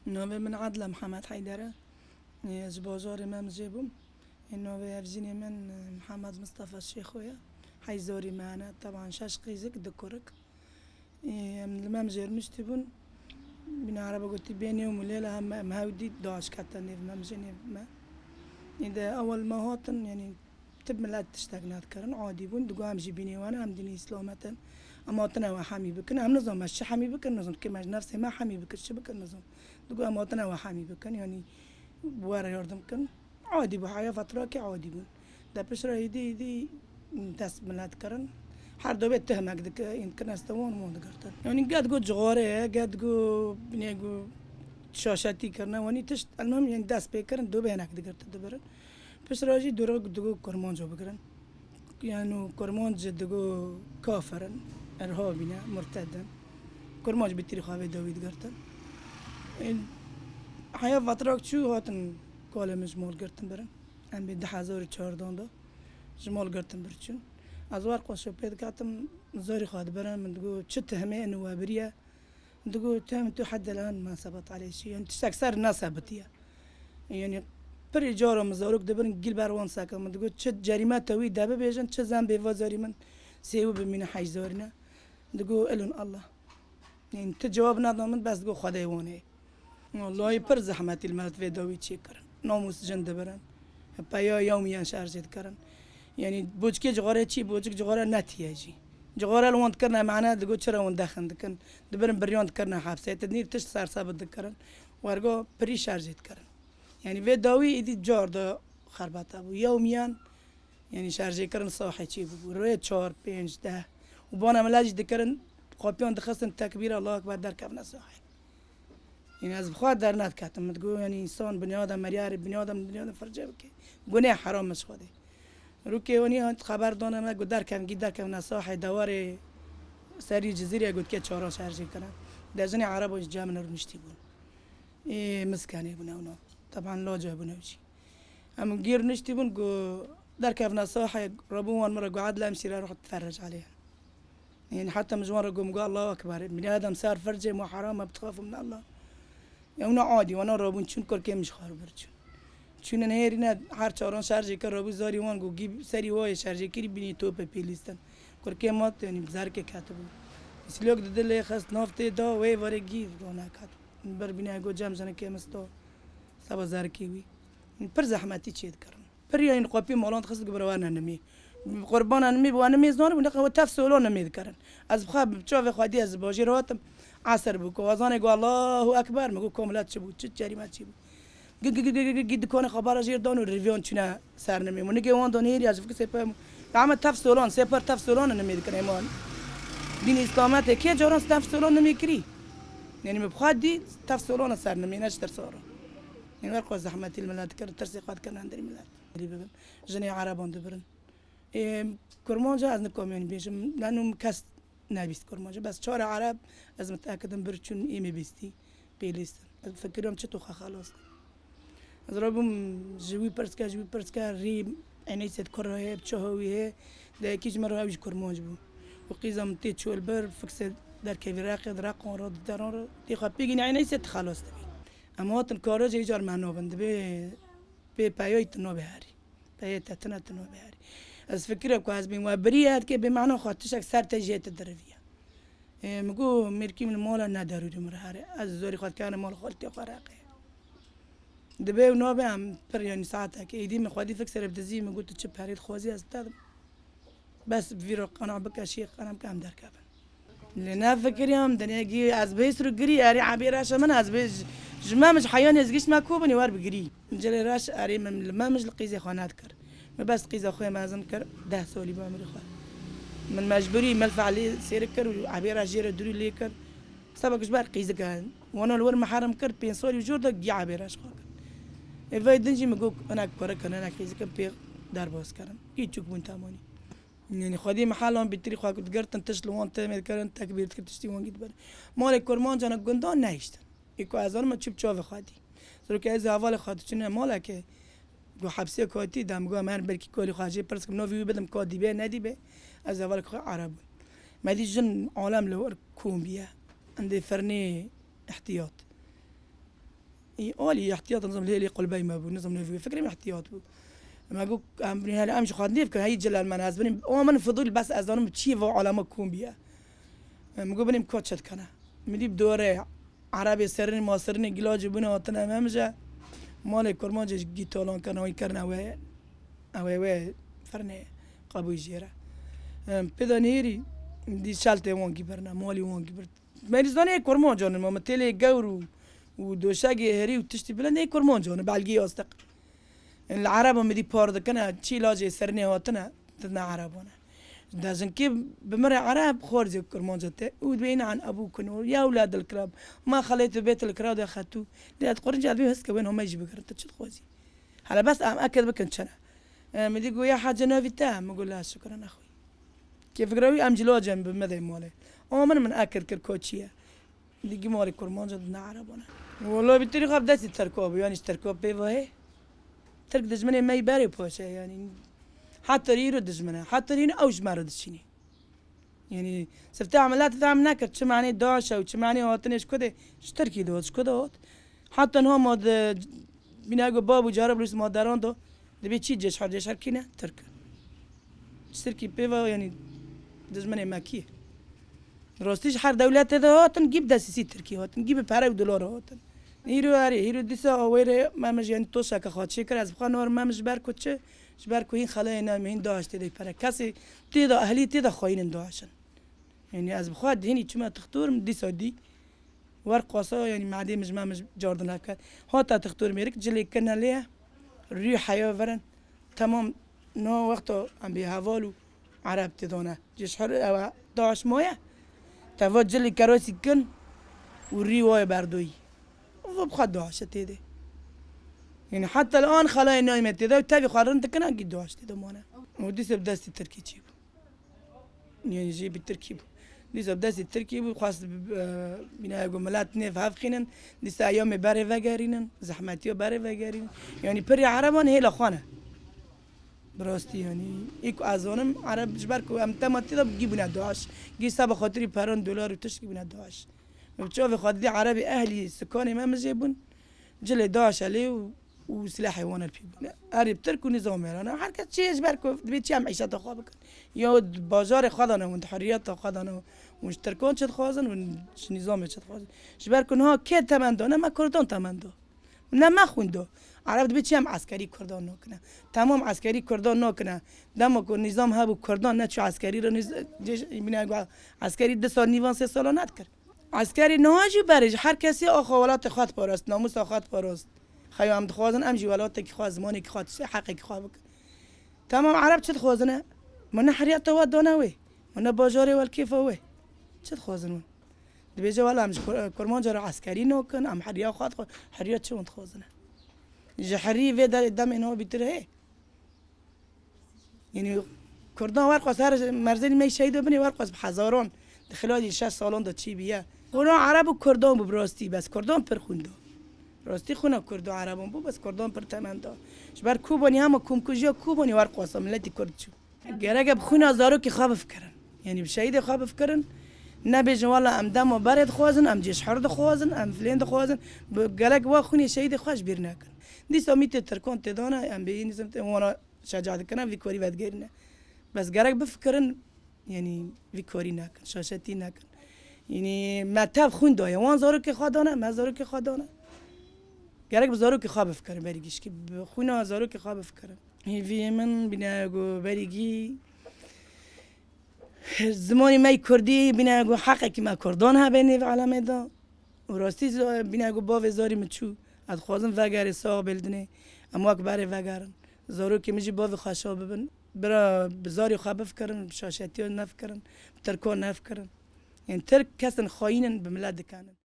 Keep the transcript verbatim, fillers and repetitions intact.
Navê min Adile Mihemed Heyder e. Ê, ji bajarê Memjê bûm. Ê, navê hevjînê min, e, Mihemed Mistefa Şêxo ye. Heyzorî me hene. Teban şeş qîzik, du kurik. Ê, em li Memjê rûniştî bûn. Bîna erebe gotî bê nêv û lêla em, em hew dît, daş kete nêv Memjê nêv me. Ê, de ewel me hatin, yanî Tib milet tiştek nedikirin, adî bûn. Digo em jî bînê wan, em dînê îslamet in. Em hatine we hemî bikin. Em nizam me çi hemî bikin, nizam. Kê me ji nefsê me hemî bikir, çi bikir, nizam. Digo em hatine we hemî bikin, yanî bi we re yardim kin. Adî bû, heya fetrakê adî bûn. De piştre êdî, êdî dest milet kirin. Her dobê tihmek dike, ên kin este wan, wan digirtin. Yanî get go cixare ye, get go, binê go şaşetî kirine, wanî tişt, elmem, yanî dest pê kirin, dobê hinek digirtin, dibirin. Piştre jî dûre digo kurmanco bigirin. Yanî kurmanc digo kafir in, irhabî ne, murted in. Kurmanc bi tîrî xwe vê dawî digirtin. Ê, heya vatrak çû hatin kalê min ji mal girtin birin. Em bê du hezar û çardan de ji mal girtin bir çûn. Ez war xwe şopê diketim, zarî xwe dibirin, min digo çi tehmê in we biriye. Digo, "Tem tu hedde lan ma sebat aleyh şey." Yanî tiştek ser nesebitiye. Yanî pirî cara min zarok dibirin gil ber wan seke. Min digo, "Çi cerîmeta wî de bibêjin, çi zembê va zarî min sêwî bimîne heyzorîne." Digo, "Ilon Allah." Yanî ti cewab neda min, bes digo, "Xwedê wan ê." Wallahî pir zehmetî li me vê dawî çêkirin. Namûs jin dibirin. Peya yewmiyan şerjê dikirin. Yanî boçikê cixare çî, boçik cixare netiye jî. Cixare li wan dikirine mane, digo çira wan dexin dikin. Dibirin biriyan dikirine hepsê. Ti nîv tişt sersebit dikirin. Wergo pirî şerjê dikirin. Yanî vê dawî êdî car de xerbeta bû. Yewmiyan, yanî şerjê kirin sahê çî bûbû. Rê çar, pênc, deh. Û bana mila jî dikirin, qapîyan dixistin tekbîr, Allahu Ekber, derkevne sahê. Yanî ez bi xwe dernediketim. Min digot, yanî însan, binadem, meryarê binadem, binadem firce bike. Guneh heram ji Xwedê. Rûkê wanî hat xeber dane me, got derkevin, gî derkevin, ez sahê dewarê serî Cizîrê got ke çaran şerjê kirin. De jinê Erebo ji cem min rûniştî bûn. Ê miskenê bûne wina. Teban laca bûne wî jî. Em gî rûniştî bûn, got derkevine sahê, rabûn wan min re got, "Edle em şîre ruh tferrec aleyhin." Yanî heta min ji wan re got, min got, "Allahu Ekber." Bini Adem sar fercê mu haram, em tixafim min Allah. Ewna adî, wana rabûn çûn, kurkê min ji xwe re bir çûn. Çûne nehêrîne, her çaran şerjê kir, rabû zarî wan got, gî serî wayê şerjê kirî, binî topê pêlîstin. Kurkê mat, yanî bi zerkê ketibû. Silok di dilê xist, nav tê da, wê varê gî rone ket. Ber bîne got, cem jinikê min sto. Seba zerkê wî. Pir zehmetî çê dikirin. Pir yanî qopî malan dixist got, "Bira we ne nimî." Qurbana nimî bi we nimî zor bû, nexe we tef solo nimî dikirin. Ez bi xwe bi çavê xwe dî ez ji bajêr hatim. Eser bû ku wazanê got, "Allahu Ekber." Min got, "Komilet çi bû? Çi cerîme çi bû?" Gi, gi, gi, gi, gi, gi, dikonê xwe bara jêr dan û rivyan çûne ser nimî. Min nigê wan dan hêrî ez ji fikir sê pê. Ya me tef solan, sê per tef solan nimî dikin êman. Dîn Îslametê kê caran tef solan nimî kirî? Yanî min bi xwe dî tef solan ser nimî, ne ji tirsa re. Yanî wer xwe zehmetî li milet dikirin, tirsê xwe dikirin hundirî milet. Lê bibin. Jinê Ereban dibirin. Ê, Kurmanca ez nikom yanî bêjim, leno min kes nebîst Kurmanca. Bes çar Ereb ez mitekidim bir çûn ê me bîstî. Pêlîstin. Ez fikirim çi tu xwe xelas kir. Ez rabûm ji wî pirs ke, ji wî pirs ke rî eneyset kuraye, bi çaha wî hê. De yekî ji me re ew jî Kurmanc bû. Û qîza min tê çol bir, fikse derkevî reqê, di reqan re, di deran re. Tê xwe pêgîne eneyset xelas dibî. Em hatin karê jî car me nabin, dibê pê peyayî tu nabê herî. Peyê te tine tu nabê herî. Ez fikirê ku ez bîm we birî ye, dikê bê mehna xwe tiştek ser te jê tu diriviye. Ê, min got, mêrkî min mala ne derûrî min re here. Ez zorî xwe dikene mal xwe li tê xwe reqê. Dibê û nabe em pir yanî saetek. Êdî min xwedî fikserê bi dizî, min got, tu çi perê dixwazî ez te dim. Bes vîro qena bike, şî qena bike, em derkevin. Lê ne fikiriyam, dinê gî ez bê sirû girî, erê ebê reşe min, ez bê ji, ji me min ji heyanê ez gişt me ku binî wer bi girî. Cilê reş erê min li me min ji li qîzê xwe nedikir. Min bes qîza xwe mezin kir, deh salî bi emirî xwe. Min mecbûrî milfeq lê sêrik kir û ebê reş jê re durî lê kir. Seba ku ji ber qîzik e. Wana li wir miherim kir, pênc salî jor de gî ebê reş xwe kir. Ê vey din jî min got, hinek kurik in, hinek qîzik in pê derbas kirin. Gî çûk bûn temanî. Yanî xwedî mehelan bîtirî xwe digirtin, tişt li wan temê dikirin, tekbîr dikirin, tiştî wan gî dibirin. Malê kurmancana gundan nehiştin. Ê ku ez zanim çi bi çavê xwe dî. Zero ke ez hevalê xwe diçine maleke, ku hepsê katî dem got, em her belkî kalî xwe jê pirs kim, navî wî bidim, ka dîbe, nedîbe, ez hevalê xwe Ereb bûn. Me dî jin alem li wir kom biye. Endê firnê ihtiyat. Alî ihtiyat nizam lê lê qulbey me bû, nizam lê fikrê me ihtiyat bû. Me got, em, hele em ji xwe nêv kin, hey cilal men ez binim. O min fidûl bes ez zanim çi va alama kom biye. Em, got binim ka çi dikene. Min dî bi dore Erebê serinê ma serinê gilacê bûne hatine memije. Malê kurmancê ji gî talan kirine, wî kirine wê, ew ê wê firnê qebûyî jê re. Em, pê de nêrî dî şeltê wan gî birine, malî wan gî bir. Merîzanê kurmancan in, ma min têlê gewr û, û doşegê herî û tiştî bilind ê kurmancan in, belgî yastiq. Li Ereba min dî par dikine, çî lacê serinê hatine, didine Ereban e. De jinkê bi min re Ereb xwarzê kurmanca te û dibê înan ebû kunor, ya ewlad il kiram, ma xelê tu bêt il kira de xetû. Lê ez qurinca dibê his ke wên homey jî bigirin, tu çi dixwazî? Hele bes em eket bikin çene. E, min dî got, ya hece navî te? Min got, la şukran exwî. Kê fikra wî em cilacen bi me de malê. Ama min, min ekir kir koçiye. Dî gî malê kurmanca didine Erebane. Wala bi tirî xwe bi destî Tirka bû, yanî ji Tirka pê vahê. Tirk dijminê me yî berê paşe, yanî heta îro dijmin e. Heta îro ew ji me re diçînî. Yanî sifte emeliyatê de em nekir, çi manê DAIŞ e û çi manê hatinê ji ku de, ji Tirkî de hat, ji ku de hat. Heta niha ma di bîna ku bab û carib lûs ma deran da, dibê çî cêşher, cêşher kî ne? Tirk in. Ji Tirkî pê ve, yanî dijminê me kî ye? Rastî ji her dewletê de hatin, gî bi desîsî Tirkî hatin, gî bi pere û dolar hatin. Îro erê, îro dîsa wê rê me, me ji yanî toşeke xwe çêkir, ez bi xwe narim me ji ber ku çi? Ji ber ku hîn xelayê nayê me, hîn DAIŞ tê de pere. Kesê tê de, ehlî tê de xweyînin DAIŞ in. Yanî ez bi xwe dihînî çûme tixtor, min dîsa dî. Wer qasa, yanî madê min ji me, min ji cardin hevket. Hata tixtor mêrik, cilê kirine lê ye. Rû heya verin. Temam no wexta em bê heval û Ereb tê dane. Cêşher ew e, DAIŞ maye. Te va cilê kerosî kin û rî waye berdoyî. Va bi xwe DAIŞ e tê de. Yanî heta li an xelayê nayê me tê de, tevî xwe rind dikine, gî DAIŞ tê de mane. Û dîsa bi destî Tirkî çî bû. Yanî jê bi Tirkî bû. Dîsa bi destî Tirkî bû, xwest, e, bînaya ku milet nêv hevxînin, dîsa eyamê berê vegerînin, zehmetiya berê vegerînin. Yanî pirî Ereban hêla xwe ne. Bi rastî yanî, ê ku ez zanim, Ereb ji ber ku em dema tê de gî bûne DAIŞ. Gî seba xatirî peran, dolar û tişt gî bûne DAIŞ. Bi çavê xwe didî Erebê ehlî sikanê me mijê bûn. Cilê DAIŞ e lê û, û silahê wan e pî bûne. Erê bi Tirk û nîzamê re ne. Her kes çi ye ji ber ku dibê çi em îşeta xwe bikin. Ya di bajarê xwe de ne hûn, di hurriyeta xwe de ne hûn ji Tirkan çi dixwazin, hûn ji nîzamê çi dixwazin. Ji ber ku niha kê temenda ne, me Kurdan temenda. Ne me xwîn da. Ereb dibê çi em eskerî Kurdan nakine. Temam eskerî Kurdan nakine. Dema ku nîzam hebû Kurdan neçû eskerî re nîz-, cêş-, bîne gu-, eskerî du sal nîvan sê sala nedikir. Eskerî niha jî berê ji her kesî axa welatê xwe diparast, namûsa xwe diparast. Xeya em dixwazin em jî welatekî xwe, zimanekî xwe, tiştê heqekî xwe bikin. Temam Ereb çi dixwazine? Min ne heriyeta we dane wê. Min ne bajarê we li kêfa wê. Çi dixwazin wan? Dibêje wela em ji Kur-, Kurmanca re eskerî nakin, em heriya xwe dixwe-, heriya çi wan dixwazine? Ji herî vê de demê niha bîtir heye. Yanî Kurdan werxwest her merzenî me şehîd binê werxwest bi hezaran di xilalî şeş salan de çî biye. Kurdan Ereb û Kurdan bû bi rastî, bes Kurdan pir xwîn da. Rastî xwîna Kurdan Ereban bû, bes Kurdan pir temen da. Ji ber Kobanî hema komkujiya Kobanî werxwesta miletî Kurd çû. Gerek e bi xwîna zarokê xwe bifikirin. Yanî bi şehîdê xwe bifikirin. Nebêjin wela em dema berê dixwazin, em cêşher dixwazin, em filên dixwazin. Bi gerek wa xwînê şehîdê xwe ji bîr nekin. Dîsa mîtê Tirkan tê dane, em bêyî nizim tê wana şeca dikine, vî korî vedigerîne. Bes gerek bifikirin, yanî vî korî nekin, şaşetî nekin. Yanî me tev xwîn daye, wan zarokê xwe dane, me zarokê xwe dane. Gerek bi zarokê xwe bifikirin berî gişkî, bi xwîna zarokê xwe bifikirin. Hêviyê min bîne ku berî gî zimanê me yî kurdî bîne ku heqekî me kurdan hebe nêv alemê de. Û rastî z-, bîne ku bavê zarî min çû. Ez dixwazim vegerê sax bê li dinê. Em wek berê vegerin. Zarokê min jî bavê xwe şa bibin. Bira bi zarê xwe bifikirin, bi şaşetiya nefikirin, bi tirka nefikirin. Yanî tirk kesin xayîn in, bi milet dikenin.